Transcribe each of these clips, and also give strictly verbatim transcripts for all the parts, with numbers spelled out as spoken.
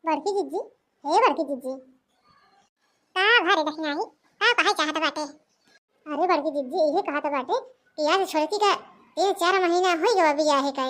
बड़की जिज्जी, हे बड़की जिज्जी। का भा रे दखिनाही, का कहे चाहत बाटे? अरे बड़की जिज्जी, इहे कहत बाटे कि आज छोटकी का तीन चार महीना होइ गवा बियाहे का।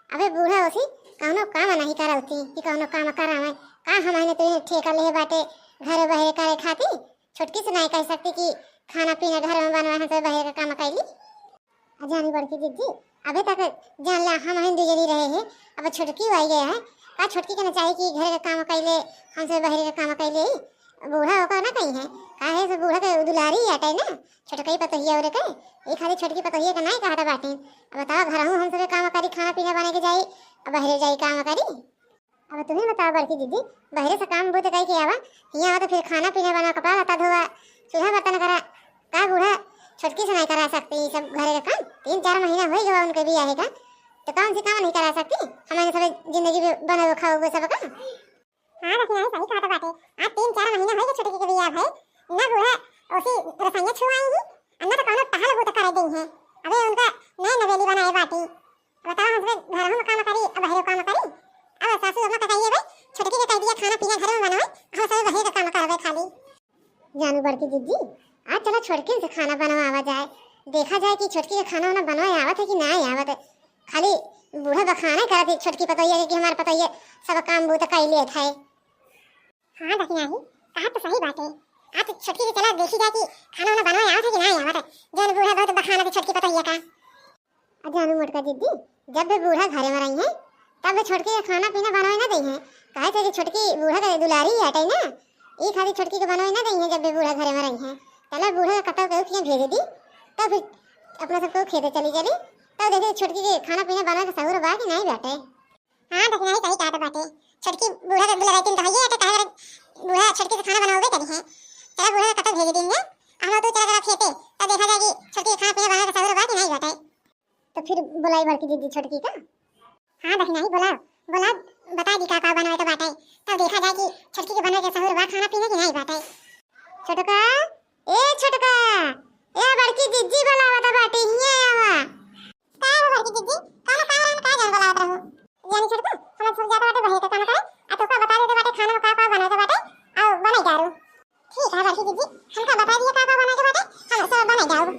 अबे बूढ़ा ओसी कौनो काम नहीं करौती कि कौनो काम करावे। का हमने तो ठेका लेहे बाटे घर बहरे करे खातिर। छोटकी से नहीं कह सकती कि खाना पीना घर में बनवाए, हमसे बहरे का काम कैली। आ जानी बड़की जिज्जी, अबे तक जान ला हम हन दू जनी रहे हैं, अब छोटकी आई गया है। का छोटकी के ना चाही कि घर का काम कैले, हमसे बहरे का काम कैले? बूढ़ा ओका ना कही है, काहे से बूढ़ा के दुलारी आटे ना, छोटकई पतोहिया ओरे के, ई खाली छोटकी पतोहिया के नहीं कहत बाटे। अब बताओ, घरहू हमसे काम करी, खाना पीना बने के जाई, अब बहरे जाई काम करी। अब तुम्हें बताओ बड़की दीदी, बहरे से काम बूत कई के आवा, हियाँ आवा तो फिर खाना पीना बना, कपड़ा लत्ता धोवा, चूल्हा बर्तन करा। का बूढ़ा छोटकी से नहीं करा सकती ये सब घरे का काम? तीन चार महीना हो गया उनके बियाहे का, तो कौन सी काम नहीं करा सकती? हमारे सब जिंदगी भी बनाओ खाओ वो सब का। हाँ दखिनाही, सही कहत बाटे। आज तीन चार महीना हो गए छोटकी के बियाह भए, ना बूढ़ा ओसी रसोइया छुआई ही, ना तो कौनो टहल बूत करे दी है। अबे उनका नए नवेली बनाए बाटी। बताओ, हम सब घर में काम करी, अब बहरे काम करी। अब सासू अम्मा का कहिए भाई, छोटकी के कह दिया खाना पीना घर में बनावे, हम सब बहरे का काम करबे खाली। जानू बड़की जिज्जी, आज चलो छोटकी से खाना बनवावा जाए, देखा जाए कि छोटकी के खाना वाना बनवाए आवत है कि ना आवत है। खाली बूढ़ा बखाना करत है छोटकी पतोहिया के कि हमार पतोहिया सब काम बूत कर लेत है। हाँ दखिनाही, कहा तो सही बात है। आज तो छोटकी के चला देखी जाए कि खाना वाना बनवाए आवत है कि ना आवत है। जौन बूढ़ा बहुत बखाना थे छोटकी पतोहिया का। आ जानू मोटका जिज्जी, जब भी बूढ़ा घरे में रही है, तब भी छोटकी के खाना पीना बनवाए ना दई है। काहे से कि छोटकी बूढ़ा के दुलारी आटे ना, ई खातिर छोटकी के बनवाए ना दई है। जब भी बूढ़ा घरे में रही है, चला बूढ़ा के कतौ केहू के भेज दी, तब फिर अपना सब केहू खेते चली चली, तब देखे छोटकी के खाना पीना बनावे के सहूर बा कि नहीं बाटे। हाँ दखिनाही, सही कहत बाटे। छोटकी बूढ़ा के दुलारी तीन तो हइये बाटे, काहे करे बूढ़ा छोटकी के खाना बनावे करी है। चला बूढ़ा के कतौ भेज दी है, हम तो चला जरा खेते, तब देखा जाए कि छोटकी के खाना पीना बनावे के सहूर बा कि नहीं बाटे। तो फिर बुलाई बड़की जिज्जी छोटकी का। हाँ दखिनाही, बुलाओ, बुलाओ, बता दी का का बनवाए के बाटे, तब देखा जाए कि छोटकी के बनवाए के सहूर बा खाना पीना कि नहीं बाटे। छोटका, ए छोटका, ए बड़की जिज्जी बुलावत बाटे, हियाँ आवा। का हो बड़की जिज्जी, का ना का रहन, का जान बुलावत रहू? जानी छोटका, हमार छोट जाता बाटे बहरे के काम करे, आ तोका बता देते बाटे खाना में का का बनाए के बाटे, आओ बनाई डारू। ठीक है बड़की जिज्जी, हमका बता दिया का का बनाए के बाटे, हम सब बनाई डारू।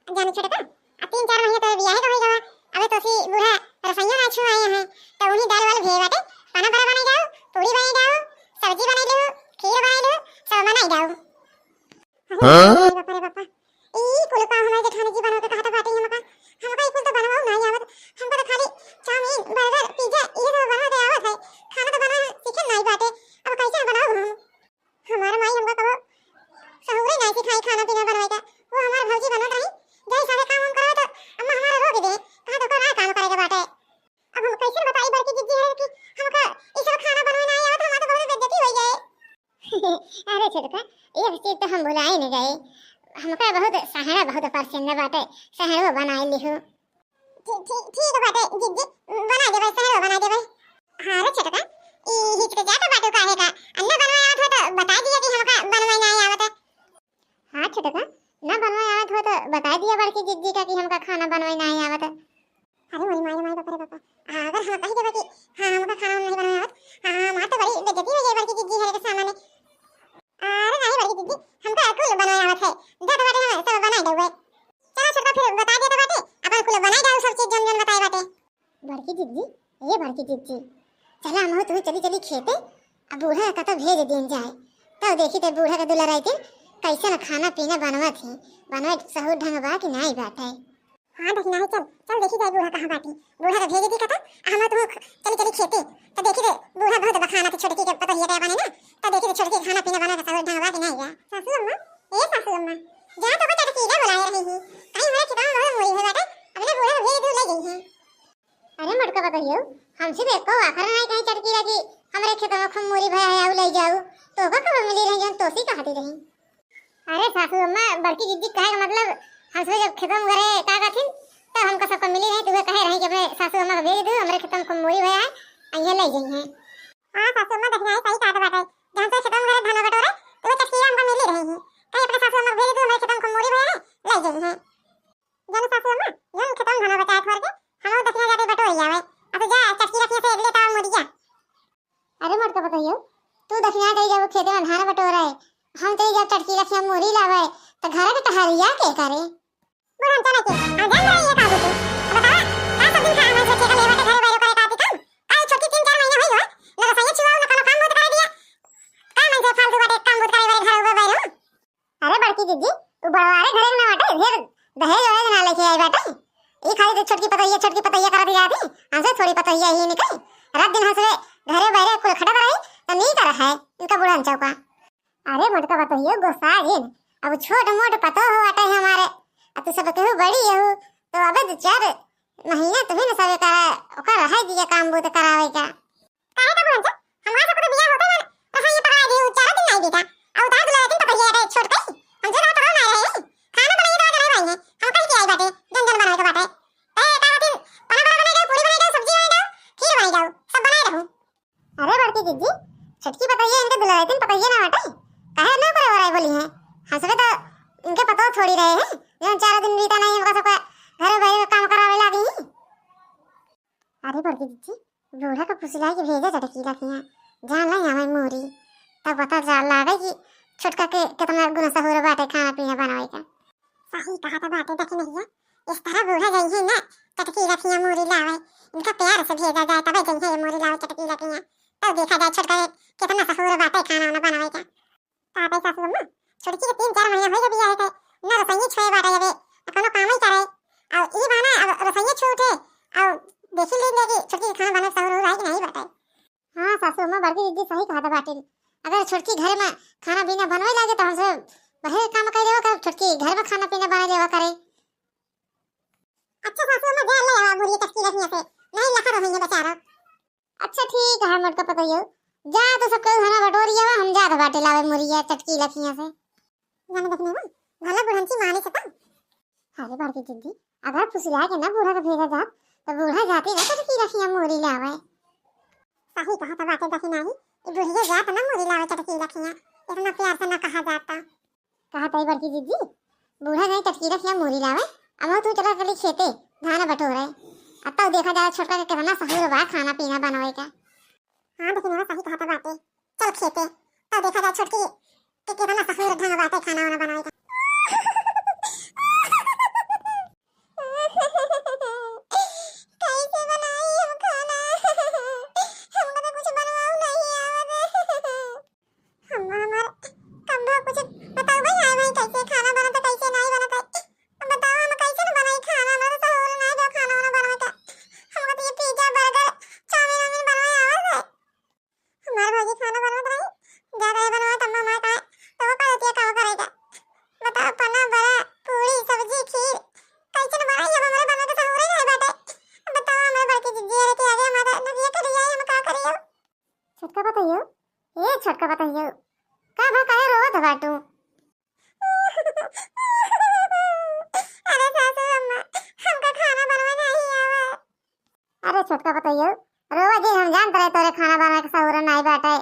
जानी छोटका, आ तीन चार महीने तो बियाहे का होई गवा, अबे तो सी बूढ़ा रसोइया ना छुआए हैं, तो उन्हीं दाल वाल भेजे बाटे, पाना बड़ा बनाई जाओ, पूरी बनाई जाओ, सब्जी बनाई लो, खीर बनाई लो, सब बनाई जाओ। अरे हाँ? बाप रे बापा, ई कुल काम हमारे जेठानी जी बनवा के कहत बाटे हमका, हमका ई कुल तो बनवाऊ नहीं आवत, हमका तो खाली चाउमीन, बर्गर, पिज्जा ये सब बनवा के आवत है, खाना तो बनाए सीखे नहीं बाटे, अब कैसे बनाऊ हम? हमार माई हमका कबो सहूरे नाई सिखाई खाना पीना बनवाए का। वो हमार भौजी बनत रही, जय सारे काम हम करवाए तो अम्मा हमारा रोक दे, कहा तो कर काम करे के बाटे। अब हम कैसे बताई बड़की जिज्जी है कि हमका ई सब खाना बनवाए ना आवत, हमार तो बहुत बेइज्जती हो जाए। अरे छोटका, एक चीज तो हम भुलाए नहीं गए, हमका बहुत सहड़ा बहुत पसंद बाटे, सहड़ो बनाए लिहो। ठीक, ठीक, ठीक बाटे जिज्जी, बना देबै, सहरो बना देबै। हाँ रे छोटका, ई हिचकिचात बाटू काहे का? आ ना बनवाए आवत हो तो बता दिया कि हमका बनवाए ना आवत है। हाँ छोटका, ना बनवाए आवत हो तो बता दिया बड़की जिज्जी का कि हमका खाना बनवाए ना आवत है। अरे मोरी माई रे माई, बाप रे बापा, अगर हम कह देबे कि हाँ हमका खाना नहीं बनवाए आवत, हाँ हमार तो बड़ी बेइज्जती हो जाए बड़की जिज्जी हरे के सामने। अरे नहीं बड़की जिज्जी, हमका कुल बनवाए आवत है, जात बाटे हम सब बनाए देबे। चला छोटका, फिर बता देते बाटे, अपन कुल बनाई डाल सब चीज जौन जौन बताए बाटे। बड़की जिज्जी, ए बड़की जिज्जी, चला हम तुम्हें चली चली खेते, अब बूढ़ा का तो भेज दिन जाए, तब देखी ते बूढ़ा के दुलाराई दिन कैसन खाना पीना बनवत ही, बनवे सहूर ढंग बा कि नाई बाटे। हाँ दखिनाही, चल चल देखी जाए बूढ़ा कहाँ बाटी, बूढ़ा के भेज दी कता, आ हम तुम्हें चली चली खेते, तो देखी ते बूढ़ा बहुत बखाना थे छोटकी के पतोहिया के बने ना, तो देखी ते छोटकी खाना पीना बना के सहूर ढंग बा कि नाई बा। सासू अम्मा, ए सासू अम्मा, जा तो चटकीला बुलाए रही ही। कहीं हमारे खेतवा में बहुत मूरी है बाटे, अपने बूढ़ा को भेज दू, ले गई है। अरे मोटका पतोहियो, हमसे तो एको आखर नहीं कहीं चटकीला कि हमरे खेतवा में खूब मूरी भया है, आऊ ले जाऊ। तो का कब मिली रही जौन तोसी कहती रही? अरे सासू अम्मा, बड़की जिज्जी कहे का मतलब, हमसे जब खेतवा में गए का कहथिन, तब हमका सबका मिली रही, तुम्हें कहे रही कि अपने सासू अम्मा को भेज दू, हमरे खेतवा में खूब मूरी भया है, अइहे ले गई है। हाँ सासू अम्मा, दखिनाही सही कहत बाटे, जब हमसे खेतवा में गए धान बटोरे, तो वो चटकीला हमका मिली रही है, कहीं अपने सासू अम्मा को भेज दू, हमरे खेतवा में खूब मूरी भया है, ले गई है। जानो सासू अम्मा, जौन खेतवा में धान बचाए थोर के, हम दखिना जाके बटोर आवे। अब जा, चटकी रखिए से ले ताव मुड़िया। अरे मोटका पतोहियो, खेते में धान बटोरे, हम चली जाब चटकी लखिया मूरी लावे, त घर के टहरिया के करे? बुढ़न चले के, हम जान रहे ये का बुद्धि। अब बतावा, का सब दिन खा हमारे सोचे का लेवा के घरे बैरो करे का आती काम? का ये छोटकी तीन चार महीने होई हो? न रसोई छुआओ, न कोनो काम बहुत करे दिया। का मन से फालतू बाटे काम बहुत करे वाले घर उबे बैरो? अरे बड़की जिज्जी, उ बड़वारे घरे में बाटे, ढेर दहेज वहेज ना लेके आई बाटे। ई खाली तो छोटकी पतोहिया, छोटकी पतोहिया करत जाती, हमसे थोड़ी पतोहिया ही निकली। रात दिन हंसवे घरे बैरे कुल खटत रही, त नीक रहे इनका बुढ़न चौका। अरे मोटका पतोहियो, गुस्सा जिन, अब छोट मोट पतोह बाटे हमारे, अब तू सब केहू बड़ी यहू, तो अबे दो चार महीना तुम्हें न सबे करा, ओकर रहे दिया काम बूत करावे का। काहे का बुढ़न चौक, हमार सबको तो बियाह होते मन रसोई पकड़ा दी, उ चार दिन नहीं बीता, और उतार दुलारे दिन पकड़िए रे छोट कई, हम जो रहा पकड़ ना रहे, खाना बनाइए तो आज नहीं भाई है, हम कल के आई बाटे, जन जन बनाए के बाटे। ए, का दिन, पना बड़ा बनाए जाओ, पूरी बनाए जाओ, सब्जी बनाए जाओ, खीर बनाए जाओ, सब बनाए रहूं। अरे बड़की जिज्जी, छोटकी पतोहिया इनके दुलारे दिन पतोहिया ना बाटे, काहे ना करे ओराई बोली है? हंसबे तो इनके पतोह थोड़ी रहे हैं, जो चार दिन बीता नहीं उनका सबका घर बैरे काम करावे लागी। अरे बड़की जिज्जी, बूढ़ा का फुसिला के भेजे चटकी लखिया, जान लाई हमें मूरी, तब पता चल लागे कि छोटका के कितना गुण सहूर बाटे खाना पीना बनावे का। सही कहा तो बाटे दखिनहिया, इस तरह बूढ़ा जइहे ना चटकी लखिया मूरी लावे, इनका प्यार से भेजा जाए तबे जइहे ये मूरी लावे चटकी लखिया, तब देखा जाए छोटका के कितना सहूर बाटे खाना वाना बनावे का। का बे सासू अम्मा, छोटकी के तीन चार महीना हो गए बियाह के, ना रसोई छुए बाटे अबे, ना कोनो काम ही करे। और ई बहाना अब रसोई छूटे, और देखी लीजिए कि छोटकी के खाना बनावे सहूर हो रहा है कि नहीं बाटे। हाँ सासू अम्मा, बड़की दीदी सही कहा था बाटे। अगर छोटकी घर में खाना पीना बनवे लागे तो हमसे बहरे काम कर लेवा कर, छोटकी घर में खाना पीना बना लेवा करे। अच्छा सासू अम्मा, दे ले आवा बुढ़िया चटकी लखिया से, नहीं लखा रहेंगे बेचारा। अच्छा ठीक है मोटका पतोहियो, जा तो सब केहू खाना बटोरी आवा, हम जात बाटे लावे मुरिया चटकी लखिया से। जाने देखने में भला बुढ़ंची माने से तब। अरे बड़की जिज्जी, अगर फुसिला के ना बूढ़ा के भेजा जात, तो बूढ़ा जाते ना चटकी लखिया मूरी लावे। सही कहा तो बाटे दखिनही, ई बुढ़िया जात ना मूरी लावे चटकी लखिया, इतना प्यार से ना कहा जाता। कहा तई बड़की जिज्जी, बूढ़ा नहीं चटकी लखिया मूरी लावे, अब तू चला चली खेते, धान बटोरे। अब तब देखा जाए छोटका के कितना सहूर बा खाना पीना बनावे का। हाँ दखिनही, सही कहा तो बाटे, चल खेते, तब देखा जाए छोटकी के कितना सहूर ढंग बाटे खाना वाना बनावे का। कैसे बनाई हम खाना? हमका तो कुछ बनवाऊ नहीं आवत। हम हमार कब्बो कुछ बताऊ भाई, हाय भाई कैसे खाना बनता, कैसे नहीं बनता। अब बताओ हम कैसे न बनाई खाना, हमरा तो सहूर नहीं दो खाना वाना बनावे का। हमका तो ये पिज्जा, बर्गर, चाउमीन वाउमीन बनवाए आवत है। हमार भौजी खाना बनवत रही, जा रहे बनवा तम्मा माँ का, तो वो कहती है का करेगा। बताओ पना, बड़ा, पूरी, सब्जी, खीर, कैसे न बनाई, अब हमारे बनवे के सहूरे नहीं बाटे। अब बताओ हमारे बड़की जिज्जी अरे के आगे हमारा नबिया के लिए हम का करियो? छोटका पतोहियो, ए छोटका पतोहियो, का बा काहे रोवत बाटू? अरे सासू अम्मा, हमका खाना बनवे नहीं आवे। अरे छोटका पतोहियो, रोवा जिन, हम जानत रहे तोरे खाना बनावे के सहूर नाई बाटे।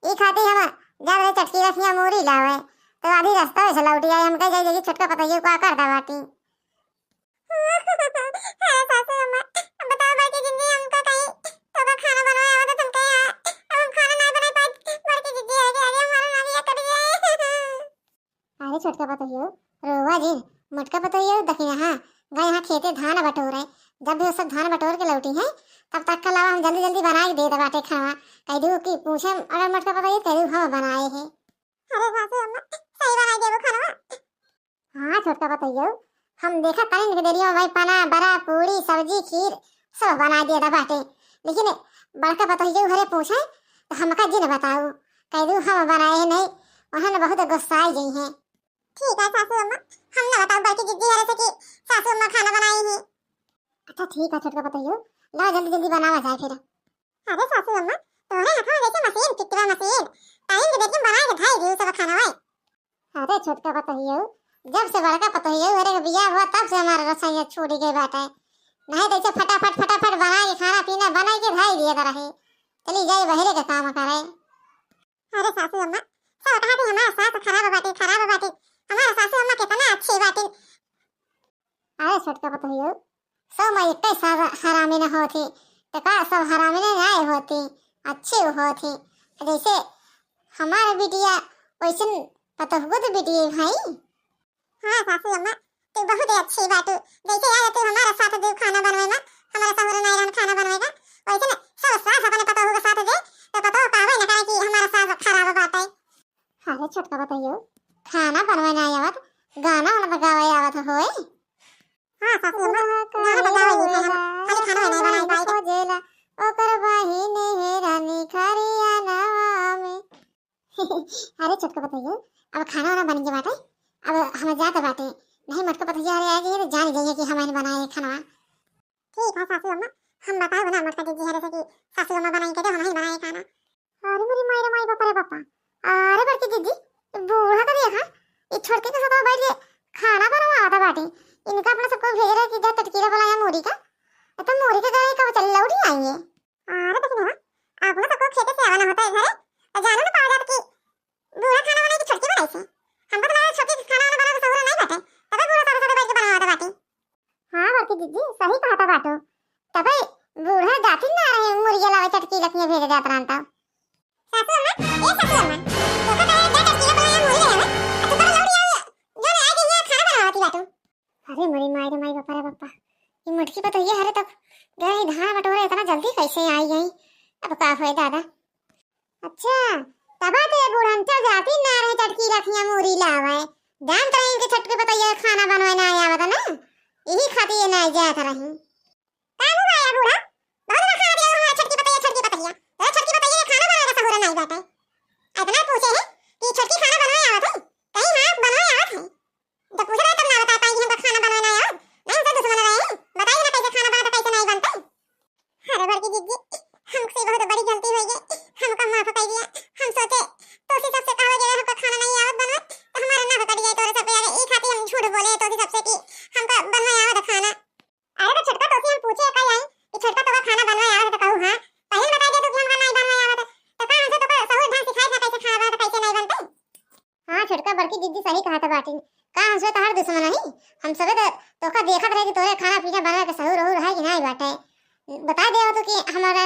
ई खातिर हम जात रहे चटकी लखिया मूरी लावे, तो आधी रास्ता से लौटी आई। हम कह जाई कि छोटका पतोहियो का करता बाटी। अरे सासू अम्मा, अब बताओ बड़की जिज्जी हमका कहीं तो का खाना बनवाए आवत तुमके यहाँ। अब हम खाना ना बना पाए, बड़की जिज्जी आगे आगे हमारा नाम लिया कर दिए। अरे छोटका पतोहियो, रोवा जिन, मोटका पतोहियो दखिनहा, गए हैं खेते धान बटोरे। जब भी वो सब धान बटोर के लौटी हैं, तब तक का लावा हम जल्दी जल्दी बना के दे दे बाटे खावा। कह दू कि पूछे अगर मोटका पतोहियो, कह दू हम बनाए हैं। अरे सासू अम्मा, सही बनाई देबो खानवा। हाँ छोटका पतोहियो, हम देखा तनी के देरियो में भाई पना, बरा, पूरी, सब्जी, खीर सब बनाई दिया था बाटे। लेकिन बड़का पतोहियो हरे पूछे तो हमका जिन बताऊ, कह दू हम बनाए हैं नहीं, वहन बहुत गुस्साई गई हैं। ठीक है सासू अम्मा, हम ना बताऊ, बड़की जिज्जी हरे से कि सासू अम्मा खाना बनाई हैं। अच्छा ठीक है छोटका पतोहियो, लाओ जल्दी जल्दी बनावा जाए फिर। अरे सासू अम्मा, तोहरे हाथवा जैसे मशीन, पिटवा मशीन, टाइम के बेटी बनाए के धाई दियो सब खाना है। अरे छोटका पतोहियो, जब से बड़का पतोहियो हरे के बियाह हुआ तब से हमारा रसोईया छूट गई बाटे। नहीं तो ऐसे फटाफट फटाफट बना के खाना पीना बना के धाई दिए रहे। चली जाए बहरे के काम करे। अरे सासू अम्मा, सब कहा थी हमारा सास खराब बाटे, खराब बाटे। हमारा सासू अम्मा कितना अच्छी बाटे। अरे छोटका पतोहियो, सब माँ एक साथ हरामी न होती, तो का सब हरामी न आए होती, अच्छी होती। जैसे हमार बिटिया वैसन पतोहू के बिटिया भाई। हाँ सासू अम्मा, तू बहुत ही अच्छी बाटू। जैसे आज तू हमारा साथ दू खाना बनवे में, हमारा सहुर नाई रहन खाना बनवे का, वैसे ना सब सास अपने पतोहू के साथ दे, तो पतोहू कहबे न करे कि हमारा सास खराब बाटे। अरे छोटका पतोहियो, खाना बनवे ना आवत, गाना वाना गावे आवत होए। हाँ सासू अम्मा, गाना तो गावे नहीं है हम, खाली खाना नहीं बनाए पाए। खोजेला ओकर बहिन हेरा निखरिया नवा में। अरे छोटका पतोहियो, अब खाना वाना बन गया बाटे, अब हम जात बाटे, नहीं मोटका पतोहिया अरे आ गई तो जान जाइए कि हम बनाए खाना। ठीक है सासू अम्मा, हम बताए ना मोटका दीदी हरे से कि सासू अम्मा बनाई के दे, हम नहीं बनाए खाना। अरे मेरी माई रे माई, बापा रे बापा, अरे बड़की दीदी, बूढ़ा का देखा, ये छोटके के साथ बैठ के खाना बनवा था बाटे। इनका अपना सबको भेज रहे कि जा चटकीला बनाया मूरी का, तो मूरी के गए कब चल लौटी आएंगे। अरे देखिए ना, अपना सबको खेते से आवाना होता है घरे, तो जानो ना पावा जात कि बूढ़ा खाना बनाई कि छोटकी बनाई से। हमको तो लगा छोटकी खाना वाना बना के सहूर नहीं बाटे, तबे बूढ़ा सारे सारे बैठ के बनावा था बाटे। हाँ बड़की दीदी, सही कहा था बाटू, तबे बूढ़ा जाती ना रहे मुर्गिया लावे चटकीला किए भेज जात रहन तब। सासू अम्मा, ए सासू अम्मा, तो का कहे जा चटकीला बनाया मूरी ले आवे, आ तू बड़ा लौटी आओ, जो ले आए के यहाँ खाना बनावा थी बाटू। अरे मोरी माई रे माई, बापा रे बापा, ये मोटकी पतोहिया हरे तब गए धान बटोरे, इतना जल्दी कैसे आई गई? अब का होए दादा? अच्छा, तबा तो ये बूढ़न चल जाती ना रहे चटकीला खिया मूरी लावे। जानत रही कि छोटकी पतोहिया खाना बनवे ना आवत ना, यही खातिर ये ना जात रही। कानू आया बूढ़ा, बहुत ना खाना दिया हमारा छोटकी पतोहिया, छोटकी पतोहिया। तो छोटकी पतोहिया के खाना बनावे का सहूर नहीं बाटे। इतना पूछे है कि छोटकी खाना बनवे आवत है? कहीं हाँ बनवे आवत है। जब पूछ रहे तब ना बता पाई कि हमका खाना बनवे ना आवत। नहीं हमसे दुश्मन रहे हैं। बताइए ना कैसे खाना बनता, कैसे नहीं बनता। अरे बड़की जिज्जी, हमसे बहुत बड़ी गलती हो गई, हमका माफ कर दिया। हम सोचे तोसी सबसे कहा गया हमका खाना नहीं आवत बनवे, तो हमारा ना कर दिया तोरे सबके आगे। ई खातिर हम झूठ बोले तोसी सबसे कि हमका बनवे आवत खाना। अरे तो छोटका तोसी हम पूछे का आई कि छोटका तोका खाना बनवे आवत है तो कहू हाँ। पहले बता दे तू कि हमका नहीं बनवे आवत है। तो का हमसे तोका सहूर ढंग सिखाए ना कैसे खाना बनता, कैसे नहीं बनता। हाँ छोटका, बड़की जिज्जी सही कहा था बाटी। का हमसे तोहार दुश्मन नहीं? हम सबे तो तोका देखत रहे कि तोरे खाना पीना बना के सहूर रहूर है कि नहीं बाटे। बता दे तू कि हमारा